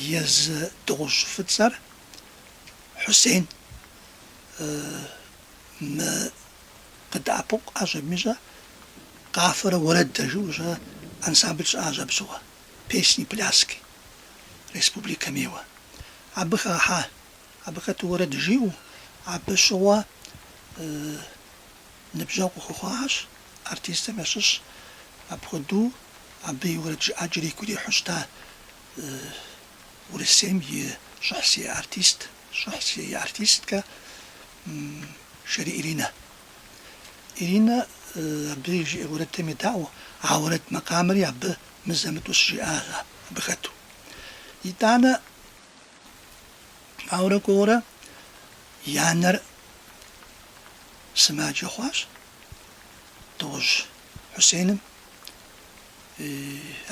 Езы Дыгъужь Фӏыцӏэр Хьусен мы къыдэӏэпыкъу ӏэщӏэмыщӏэ къафэрэ уэрэдрэ жиӏэу щӏэ ансамбль щыӏащ абы щыгъуэ, Песни пляски республикэм ейуэ. Абы хагъэхьа, абы хэту уэрэд жиӏэу, абы щыгъуэ ныбжьэгъу къыхуэхъуащ артистхэм ящыщ. Апхуэдэу абы и уэрэд жыӏэкӏэр игу ирихьу щыта Урысейм и щӏыхь зиӏэ артист, щӏыхь зиӏэ артисткэ Шэрий Иринэ. Иринэ абы жиӏэ уэрэдхэм едаӏуэу, а уэрэд макъамэри абы мызэ-мытӏэу щыжиӏащ абы хэту. Итӏанэ, ауэрэ кӏуэуэрэ, и анэр сымаджэ хъуащ Дыгъужь Хьусеным.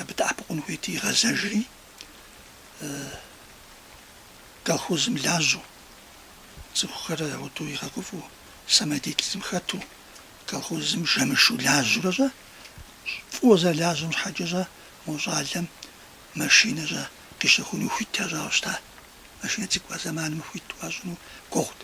Абы дэӏэпыкъун хуейти, игъэзэжри, колхозым лажьэу, цӏыхухэр ауэдэу игъэгуфӏэу, самодеятельностым хэту, колхозым жэмышу лажьэурэ-щэ, фӏыуэ зэрылажьэм щхьэкӏэ-щэ, мо щӏалэм машинэ-щэ къищэхуну хуит ящӏауэ щыта. Машинэ цӏыкӏу а зэманым хуит уащӏыну гугъут.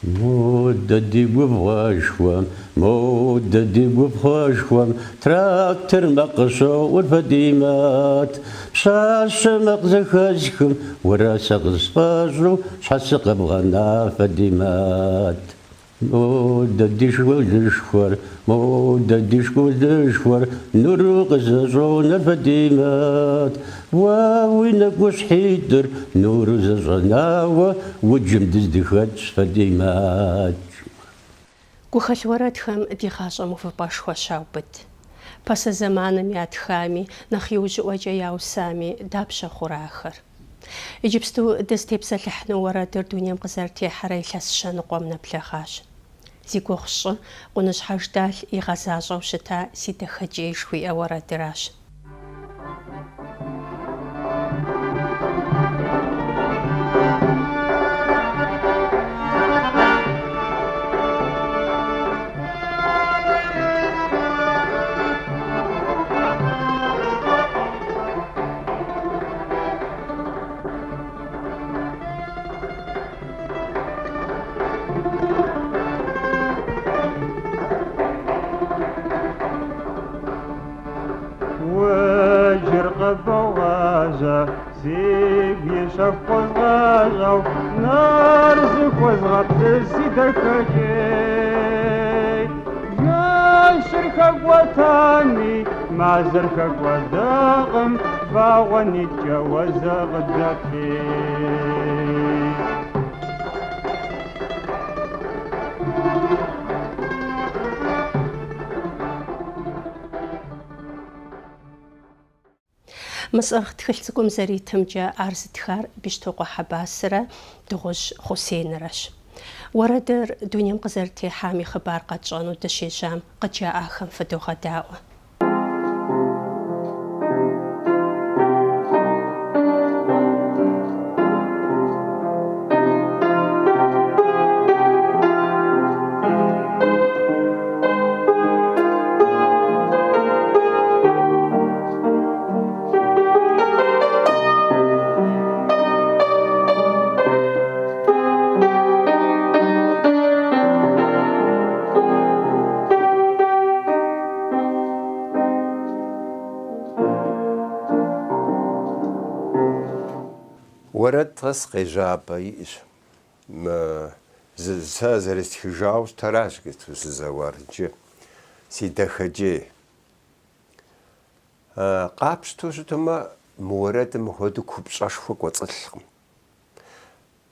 Модэ ди губгъуэшхуэм, модэ ди губгъуэшхуэм, трактор макъ къыщоӏур Фэтӏимэт. Пщащэ макъ зэхэсхым, уэра сэ къысфӏэщӏу, щхьэ сыкъэбгъэна Фэтӏимэт. Модэ ди школышхуэр, модэ ди школышхуэр, нуру къызэщӏонэр Фэтӏимэт. Уэ уи нэкӏущхьитӏыр нуру зэщӏэнауэ уджым дыздыхэтщ Фэтӏимэт. Гухэлъ уэрэдхэм ди гъащӏэм увыпӏэшхуэ щаубыд. Пасэ зэманым ятхами, нэхъ иужьыӏуэкӏэ яусами, дапщэ хъурэ ахэр? Иджыпсту дызытепсэлъыхьыну уэрэдыр дунейм къызэрытехьэрэ илъэс щэ ныкъуэм нэблэгъащ. Зи гугъу сщӏыр Къуныжь Хьэждал игъэзащӏэу щыта Си дахэкӏей жыхуиӏэ уэрэдыращ. Уджыр къыбогъажьэ, сигу и щэху къозгъащӏэу, нэр зыхуэзгъэплъыз си дахэкӏей. Жэщыр хэкӏуэтами, мазэр хэкӏуэдакъым, вагъуэ нитӏкӏэ уэ зэ къыдэплъей. Мы сӏыгъ тхылъ цӏыкӏум зэритымкӏэ ар зытхар Бещтокъуэ Хьэбасрэ Дыгъужь Хъусенрэщ. Уэрэдыр дунейм къызэрытехьам и хъыбар къэтщӏэну дыщежьам къыджаӏахэм фыдогъэдаӏуэ. Уэрэд къэс къежьапӏэ иӏэщ. Мы сэ зэрыстхыжауэ щытаращ иджыпсту сызэуар иджы, си дахэкӏей. Къапщтэу щытмэ, мы уэрэдым мыхуэдэу купщӏэшхуэ кӏуэцӏылъкъым.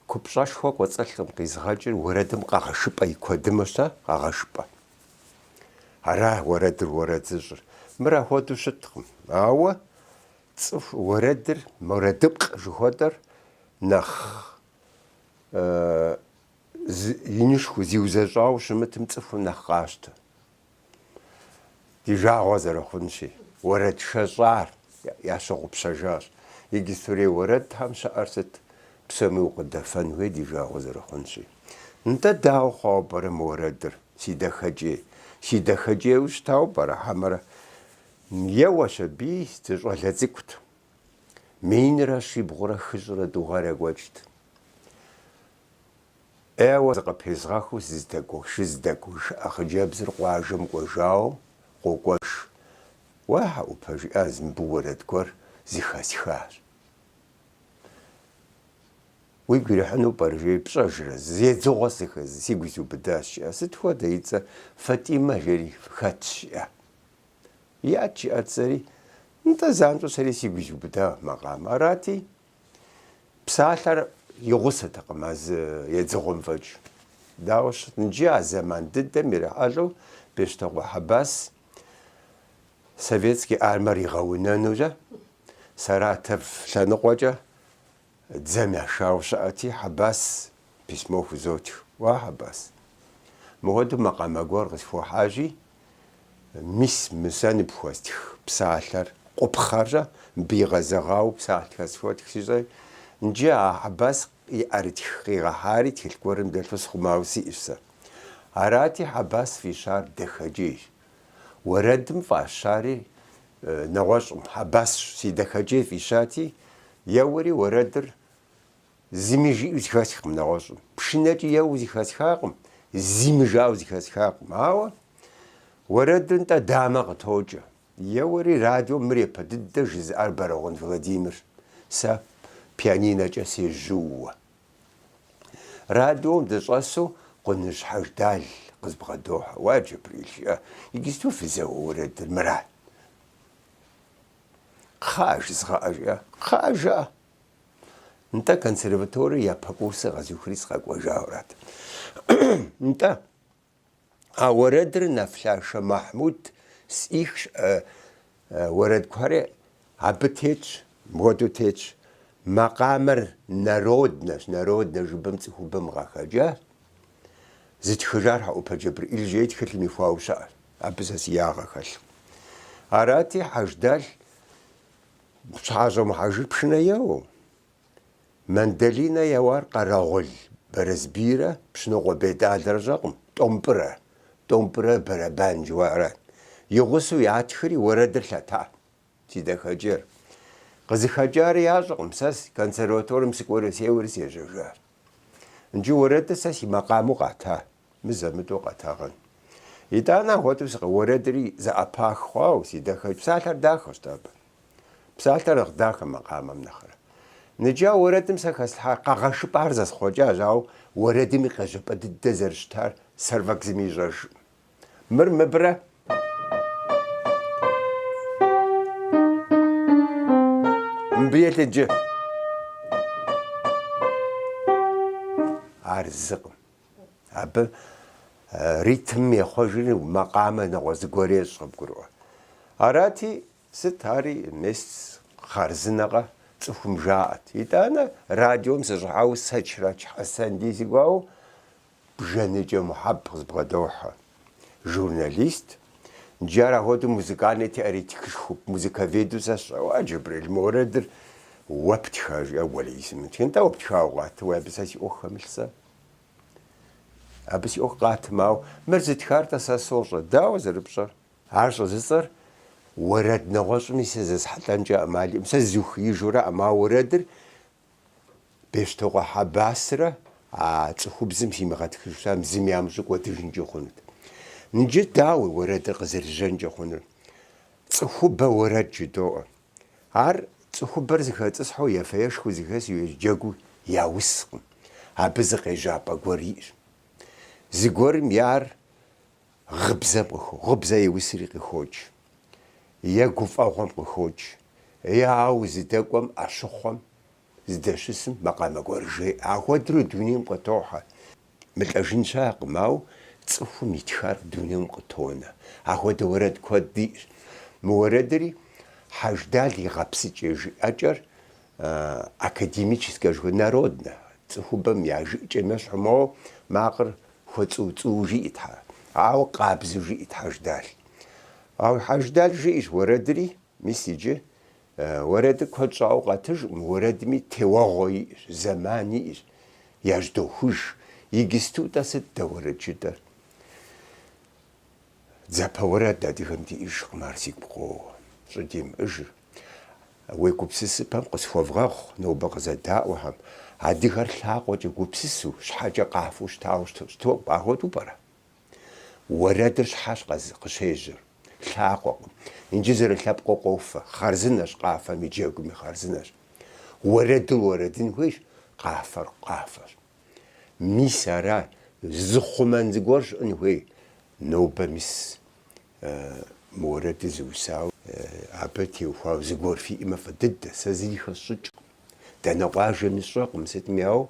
Купщӏэшхуэ кӏуэцӏылъкъым къизгъэкӏыр уэрэдым къэгъэшыпӏэ и куэдымэ щэ, къэгъэшыпӏэ. Ара уэрэдыр уэрэд зыщӏыр. Мыр ахуэдэу щыткъым. Ауэ цӏыху уэрэдыр, уэрэдыпкъ жыхуэтӏэр нэхъ инышхуэу, зиузэщӏауэ щымытым цӏыхум нэхъ къащтэ. Ди жагъуэ зэрыхъунщи, уэрэд шэщӏар ящыгъупщэжащ. Иджыпстурей уэрэдхэм щыӏэр сыт? Псоми укъыдэфэн хуей ди жагъуэ зэрыхъунщи. Нтӏэ дауэ хъуауэ пӏэрэ мы уэрэдыр, си дахэкӏей? Си дахэкӏейуэ щытауэ пӏэрэ, хьэмэрэ? Еуэщ аби, зы щӏалэ цӏыкӏут. Минрэ щибгъурэ хыщӏрэ тӏу гъэр екӏуэкӏт. ӏейуэ зыкъыпезгъэхыу сызыдэгушыӏэ хъыджэбзыр къуажэм кӏуэжауэ къокӏуэж. Уэ, Хьэӏупэ, жиӏащ, мыбы уэрэд гуэр зыхэсхащ. Уигу ирихьыну пӏэрэ, жери, пщӏэжрэ, зы едзыгъуэ сигу изубыдащ, жиӏа. Сыт хуэдэ и цӏэр? Фатӏимэ, жери, хэтщ, жиӏа. Иӏэт, жиӏат сэри. Нтӏэ, занщӏэу сэри сигу изубыда макъамэ. Арати, псалъэр и гъусэтэкъым а зы едзыгъуэм фӏэкӏ. Дауэ щыт? Иджы а зэман дыдэм ирихьэлӏэу Бещтокъуэ Хьэбас Советский армэр игъэунэнурэ Саратов лъэныкъуэкӏэ Дзэм яшауэ щыӏэти, Хьэбас письмо хузотх. Уа, Хьэбас, мыхуэдэу макъамэ гуэр къысхуэхьащи, мис мы сэ ныпхуэстх псалъэр, къупхъэрщэ, мыбы игъэзэгъауэ псалъэхэр схуэтх жысӏэри. Иджы а Хьэбас и ӏэрытх къигъэхьари тхылъ гуэрым дэлъу схъумауэ сиӏэщ сэ. Арати, Хьэбас фӏищар дахэкӏейщ. Уэрэдым фӏащари нэгъуэщӏым, Хьэбасщ, си дахэкӏей фӏищати, еуэри уэрэдыр зыми жиӏэу зэхэсхкъым нэгъуэщӏым. Пшынэкӏи еуэу зэхэсхакъым, зыми жаӏэу зэхэсхакъым. Ауэ уэрэдыр нтӏэ дамэ къытокӏэ. Еуэри радиом мыр япэ дыдэ жызыӏар Бэрэгъун Владимирщ, сэ пианинэкӏэ сежьууэ. Радиом дыщӏэсу Къуныжь Хьэждал къызбгъэдохьэ. Уа, Джэбрэӏил, жиӏэ, иджысту фызэуэ уэрэдыр мыра? Кхъыӏэ жызгъэӏэ, жиӏэ. Кхъыӏэ жыӏэ. Нтӏэ, консерваториер япэ курсыр къэзухри сыкъэкӏуэжауэ арат. Нтӏэ, А уэрэдыр Нэфлъашэ Махьмуд сӏихщ, уэрэд куэри абы тетщ, мыхуэдэу тетщ. Макъамэр народнэщ, народнэ жыпӏэм цӏыхубэм къахэкӏащ. Зытхыжар Хьэӏупэ Джэбрэӏил жери тхылъым ихуауэ щыӏэщ. Абы сэ си ягъэ хэлъкъым. Арати, Хьэждал Пщыхьэщӏэ Мухьэжыр пшынэ еуэу. Мандолинэ еуар Къэрэгъул Барэсбийрэ Пщынокъуэ Бетӏалрэ сщӏэкъым, тӏомпӏырэ, тӏомпӏырэ бэрэбан жыхуаӏэрат. И гъусэу ятхри уэрэдыр лъэта, си дахэкӏейр. Къызыхэкӏари ящӏэкъым, сэ консерваторэм сыкӏуэри сеуэри сежьэжащ. Иджы уэрэдыр сэ си макъамэу къата, мызэ-мытӏэу къатагъэн. Итӏанэ апхуэдэу сыкъы уэрэдри зэӏэпах хъуауэ, си дахэкӏ псалъэр дахэщ-тӏэ абы. Псалъэр нэхъ дахэ макъамэм нэхърэ. Ныджы а уэрэдым сэ хэслъхьар, къэгъэшыпӏэр зэсхъуэкӏащ, ауэ уэрэдым и къежьапӏэ дыдэ зэрыщытар сэр фӏэкӏ зыми ищӏэжкъым. Мыр мыбырэ. Мыбы еплъ иджы. Ар зыкъым. Абы ритмым ехъуэжри макъамэ нэгъуэщӏ зыгуэр ещӏ, къыбгурыӏуэ. Арати, Сыт ари, мес, хъарзынэкъэ, цӏыхум жаӏэт. Итӏанэ радиом сыщӏыхьауэ Сэчрэч Хьэсэн дей сыкӏуауэ Бжэныкӏэ Мухьэб къызбгъэдохьэ. Журналист. Иджы ар апхуэдэу музыкальный теоретикышхуэ, музыковеду сэ сщӏэ. Уа, Джэбрэӏил, мы уэрэдыр уэ птха, жиӏэ, уэлэхьи сымытхын. Нтӏэ, уэ птхауэ къат, уэ абы сэ си ӏуэху хэмылъ сэ. Абы си ӏуэху къатым, ауэ мыр зытхар-тӏэ сэ сощӏэ. Дауэ зэрыпщӏэр? Ар щӏэзыцӏэр уэрэд нэгъуэщӏми сэ зэсхьэлӏэнкӏэ ӏэмал иӏэм. Сэ зызухиижураӏым, а уэрэдыр Бещтокъуэ Хьэбасрэ а цӏыхубзым симыгъэтхыжу щытам зыми ямыщӏэу кӏуэдыжынкӏи хъунут. Иджы дауэ уэрэдыр къызэрыжьэнкӏэ хъунур? Цӏыхубэ уэрэд жыдоӏэ. Ар цӏыхубэр зыхэтӏысхьэу, ефэ-ешхэу зыхэсу ежьджэгуу яускъым. Абы зы къежьапӏэ гуэр иӏэщ. Зыгуэрым ар Гъыбзэм къыхо, гъыбзэ еусри къыхокӏ, е гуфӏэгъуэм къыхокӏ, е ауэ зыдэкӏуэм ӏэщыхъуэм зыдэщысым макъамэ гуэр жеӏэ. Ахуэдурэ дунейм къытохьэ. Мылӏэжын щыӏэкъым, ауэ цӏыхум итхар дунейм къытонэ. Ахуэдэ уэрэд куэд диӏэщ. Мы уэрэдри Хьэждал и гъэпсыкӏэ жыӏэкӏэр академическэ жыхуаӏэ, народнэ, цӏыхубэм я жыӏэкӏэм ещхьу, моуэ макъыр Хуэцӏыу-цӏыу жиӏэт, ауэ къабзэу жиӏэт Хьэждал. Ауэ Хьэждал жиӏэщ уэрэдри, мис иджы уэрэдыр куэд щӏауэ къэтыжкъым, уэрэдми теуэгъуэ иӏэщ, зэман иӏэщ, яжьдохуж. Иджысту-тӏэ сыт дэ уэрэд жытӏэр? Дзапэ уэрэд адыгэм диӏэжкъым, ар сигу къоуэ, щӏыдимыӏэжыр. Уегупсысыпэм къысхуэвгъэгъу нобэ къызэдаӏуэхэм, адыгэр лъакъуэкӏэ гупсысу, щхьэкӏэ къафэу щытауэ щыту апхуэдэу пӏэрэ? Уэрэдыр щхьэщ къыщежьэр, лъакъуэкъым. Иджы зэрылъэпкъыу къофэ, хъарзынэщ къафэми джэгуми хъарзынэщ. Уэрэдыр уэрэдын хуейщ, къафэр къафэщ. Мис ара, зыхъумэн зыгуэр щыӏэн хуей. Нобэ мис мы уэрэдыр зыусауэ абы теухуауэ зыгуэр фиӏэмэ фӏы дыдэ, сэ зыри хэсщӏыкӏкъым. Дэнэ къуажэми сщӏэкъым, сытми, ауэ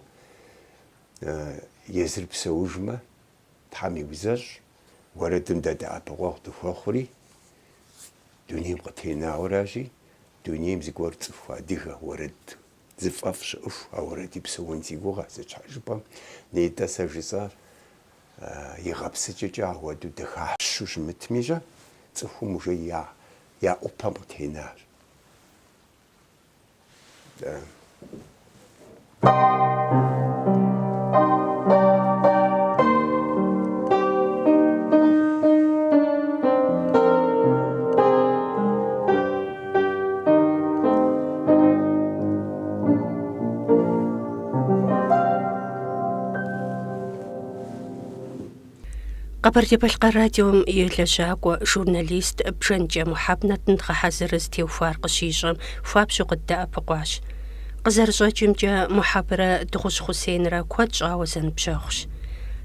езыр псэужмэ, Тхьэм иузэщӏ, уэрэдым дэ дэӏэпыкъуэгъу дыхуэхъури, дунейм къытенауэращи, дунейм зыгуэр цӏыху адыгэ уэрэд зыфӏэфӏ щыӏэху, а уэрэди псэун си гугъэ, сыт щхьэ жыпӏэм, нетӏэ сэ жысӏащ, и гъэпсыкӏэкӏэ апхуэдэу дахащэу щымытми-щэ, цӏыхум уже я я ӏупэм къытенащ. Къэбэрдей-Балъкъэр радиом и лэжьакӏуэ, журналист Бжэнкӏэ Мухьэб нэтын дгъэхьэзырыр зытеухуар къыщищӏэм хуабжьу къыддэӏэпыкъуащ. Къызэрыщӏэкӏымкӏэ, Мухьэбрэ Дыгъужь Хъусенрэ куэд щӏауэ зэныбжьэгъущ.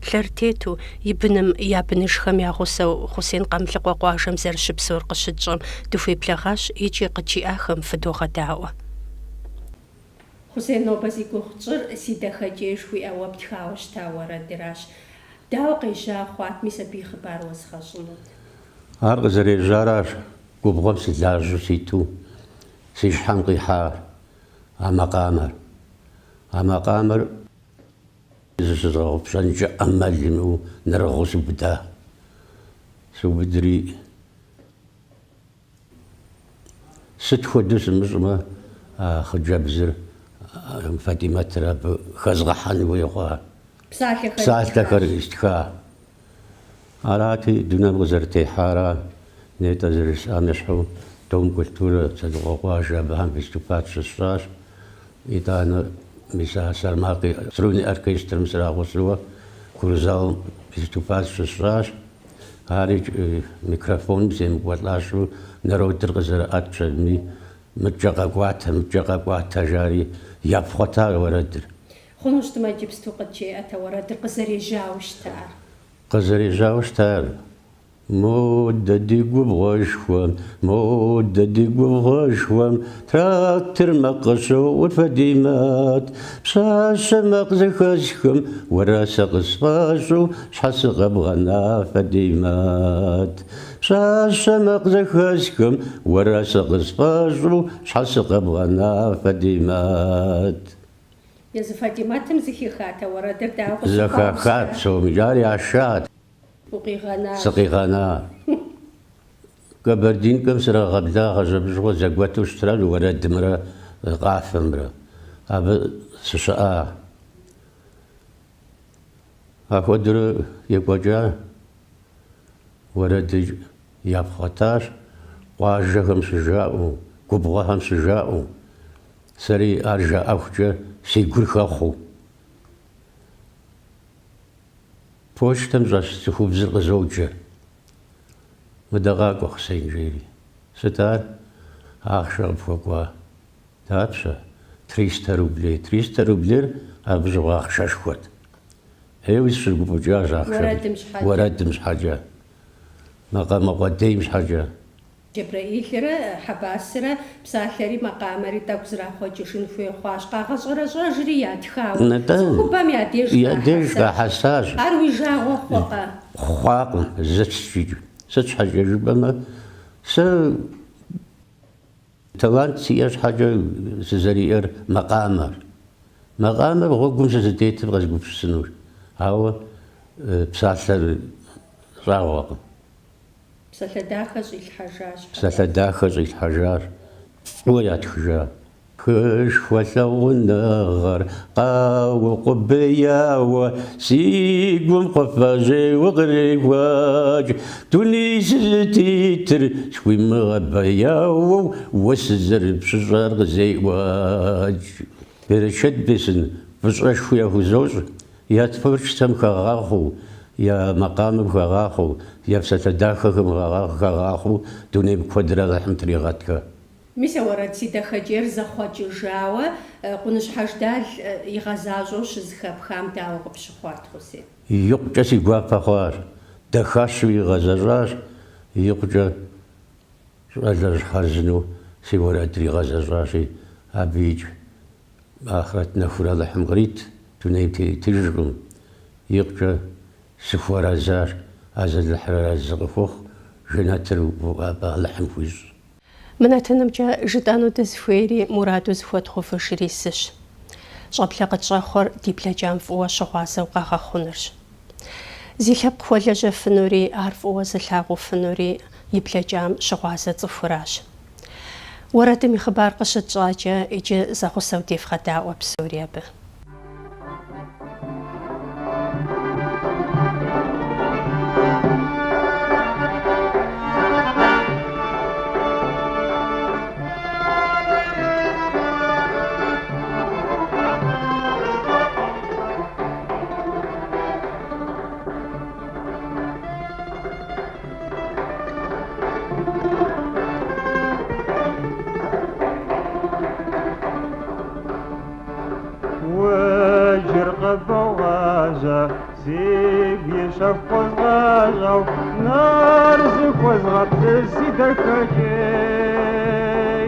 Лъэрытету, и быным я быныжхэм я гъусэу Хъусен Къамлыкъуэ къуажэм зэрыщыпсэур къыщытщӏэм дыхуеблэгъащ икӏи къыджиӏахэм фыдогъэдаӏуэ. Хъусен, нобэ зи гугъу тщӏыр Си дахэкӏей жыхуиӏэ уэ птхауэ щыта уэрэдыращ. Дауэ къежьа хъуат, мис абы и хъыбар уэзгъэщӏынут? Ар къызэрежьаращ, губгъуэм сылажьэу ситу си щхьэм къихьа а макъамэр. А макъамэр зыщызгъэгъупщэнкӏэ ӏэмал имыӏэу нэрыгъыу субыда. Субыдри, сыт хуэдэу сымыщӏмэ, а хъыджэбзыр Фатӏимэтыр абы хэзгъэхьэн хуей хъуа. Псалъэхэр стха. Арати, дунейм къызэрытехьара, нетӏэ зэрыжысӏам ещхьу, Дом культурэ Дзэлыкъуэ къуажэ абыхэм выступать щысщӏащ. Итӏанэ, мис а Сэрмакъ струнный оркестрым срагъусэуэ Курзалым выступать щысщӏащ. Ари микрофоным семыкӏуэлӏащэу народыр къызэрыӏэтщ абыми, мыткӏэ къэкӏуатэ, мыткӏэ къэкӏуатэ, жари япхъуэта уэрэдыр. Хъуну щытмэ, иджыпсту къыджеӏэт а уэрэдыр къызэрежьауэ щытар. Къызэрежьауэ щытар. Модэ ди губгъуэшхуэм, модэ ди губгъуэшхуэм, трактор макъ къыщоӏур Фатӏимэт. Пщащэ макъ зэхэсхым, уэра сэ къысфӏэщӏу, щхьэ сыкъэбгъэна Фатӏимэт. Пщащэ макъ зэхэсхым, уэра сэ къысфӏэщӏу, щхьэ сыкъэбгъэна Фатӏимэт. Езы Фатӏимэтым зэхихат а уэрэдыр дауэ къыщыхъуауэ Зэхахат щыта? псоми, ар яшат. Укъигъэнащ. Сыкъигъэна. Кабардинкэм срагъэблагъэщ абы щыгъуэ зэгуэту щытращ уэрэдымрэ къафэмрэ. Абы сыщыӏа. Апхуэдэурэ екӏуэкӏа уэрэдыр япхъуэтащ, къуажэхэм щыжаӏэу, губгъуэхэм щыжаӏэу, сэри ар жаӏэхукӏэ си гур хэхъуэу. Почтэм щӏэс цӏыхубзыр къызоджэ. Мыдэ къакӏуэ, Хъусен, жери. Сыт ар? Ахъшэ къыпхуэкӏуа. Дапщэ? Триста рублей. Триста рублейр абы щыгъуэ ахъшэшхуэт. ӏейуэ сыщыгуфӏыкӏащ ахъшэм. Уэрэдым щхьэкӏэ. Уэрэдым щхьэкӏэ. Макъамэ къуэдейм щхьэкӏэ. Джэбрэӏилрэ Хьэбасрэ псалъэри макъамэри тӏэкӏу зрахъуэкӏыжын хуей хъуащ. Къагъэщӏэрэщӏэжри ятхауэ Нтӏэ, цӏыхубэм я деж я деж къахьэсащ. къахьэсащ. Ар уи жагъуэ хъуакъэ? Хъуакъым, зыцкӏикӏ. Сыт щхьэкӏэ жыпӏэмэ, сэ талант сиӏэ щхьэкӏэ сызэриӏэр макъамэр. Макъамэр гъуэгум сызытетым къэзгупсысынущ, ауэ псалъэр щӏагъуэкъым. Псалъэ дахэ щӏилъхьэжащ. Псалъэ дахэ щӏилъхьэжащ, фӏыуэ ятхыжа. Хышхуэ лъагъуныгъэр къаукъубеяуэ, си гум кхъуафэжьейуэ кърехуэкӏ. Дуней сызытетыр схуимыгъэбэяуэу, уэ сызэрыпщыщӏэр къызеӏуэкӏ. Берычэт бесын, фӏыщӏэшхуи яхузощӏ, я творчествэм хагъахъуэу, я макъамэм хагъахъуэу, я псалъэ дахэхэм хагъахъуэу дунейм куэдрэ Алыхьым тригъэтхэ. Мис а уэрэд Си дахэкӏейр зэхъуэкӏыжауэ Къуныжь Хьэждал игъэзащӏэу щызэхэпхам дауэ къыпщыхъуат, Хъусен? Икъукӏэ си гуапэ хъуащ. Дахащэу игъэзэщӏащ, икъукӏэ щӏалэжь хъарзынэу си уэрэдыр игъэзэщӏащи, абы икӏ ахърэт нэхур Алыхьым кърит, дунейм тетыжкъым. Икъукӏэ сыхуэрэзащ, Азалыхьыр арэзы къыхухъу, жэнэтыр Алыхьым хуищӏ. Мы нэтынымкӏэ жытӏэну дызыхуейри мураду зыхуэдгъэувыжри зыщ. Щӏэблэ къытщӏэхъуэр ди блэкӏам фӏыуэ щыгъуазэу къэгъэхъунырщ. Зи лъэпкъ хуэлэжьэфынури, ар фӏыуэ зылъагъуфынури и блэкӏам щыгъуазэ цӏыхуращ. Уэрэдым и хъыбар къыщытщӏакӏэ, иджы зэгъусэу девгъэдаӏуэ псори абы. Уэджыр къыбогъажьэ, сигу и щэху къозгъащӏэу, нэр зыхуэзгъэплъыз си дахэкӏей.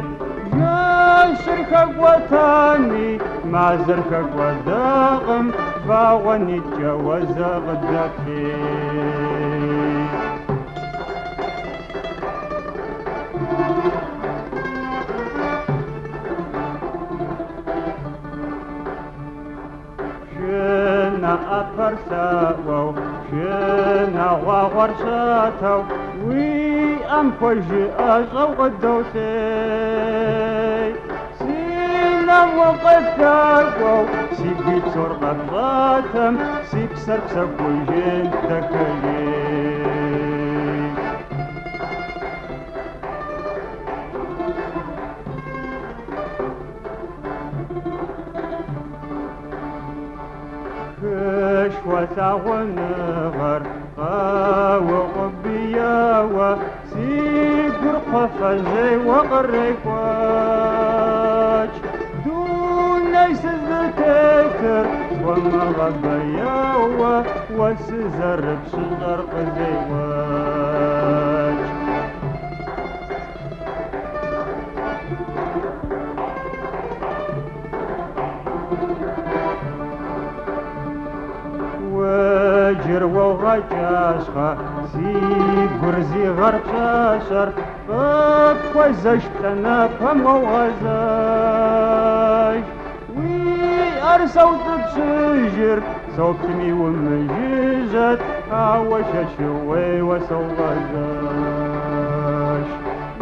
Жэщыр хэкӏуэтами, мазэр хэкӏуэдакъым, вагъуэ нитӏкӏэ уэ зэ къыдэплъей. Пшынэ ӏэпэр лъаӏуэу, пшынэ гъуагъуэр щатэу, уи ӏэм хуэжыӏэщӏэу къыдолъей. Си нэм укъыдэкӏуэу, сигу и псор къэпщӏатэм, си псэр псэхужынт дахэкӏей. Хышхуэ лъагъуныгъэр къэукъубияуэ, си гур кхъуафэжьейуэ кърекӏуэкӏ. Дуней сызытетыр схуэмыгъэбэяуэ, уэ сызэрыпщыщӏэр къызеӏуэкӏ. Уэджыр уогъэкӏащхъэ, си гур зи гъэр пщащэр, къыпхуэзэш плӏанэпэм уогъэзэж. Уи ӏэр соутӏыпщыжыр, соплъми умыжыжьэт, ауэ шэчыгъуейуэ согъэзэш.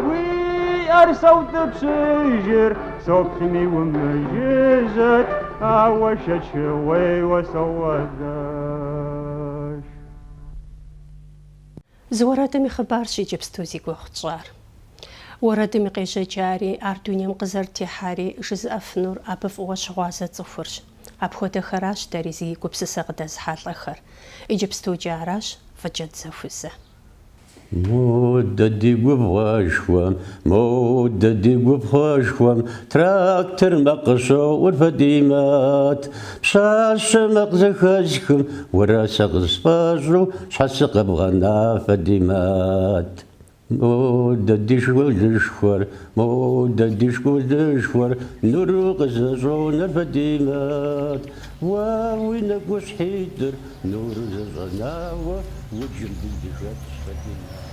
Уи ӏэр соутӏыпщыжыр, соплъми умыжыжьэт, ауэ шэчыгъуейуэ согъэзэш. Зы уэрэдым и хъыбарщ иджыпсту зи гугъу тщӏар. Уэрэдым и къежьэкӏари, ар дунейм къызэрытехьари жызыӏэфынур абы фӏыуэ щыгъуазэ цӏыхурщ. Апхуэдэхэращ дэри зи гупсысэ къыдэзыхьэлӏэхэр. Иджыпстукӏэ аращ фӏыкӏэ дызэхузэ. Модэ ди губгъуэшхуэм, модэ ди губгъуэшхуэм, трактор макъ къыщоӏур Фэтӏимэт. Пщащэ макъ зэхэсхым, уэра сэ къысфӏэщӏу, щхьэ сыкъэбгъэна Фэтӏимэт. Модэ ди школышхуэр, модэ ди школышхуэр, нуру къызэщӏонэр Фэтӏимэт. Уэ уи нэкӏущхьитӏыр нуру зэщӏэнауэ, уджым дыздыхэтщ Фэтӏимэт.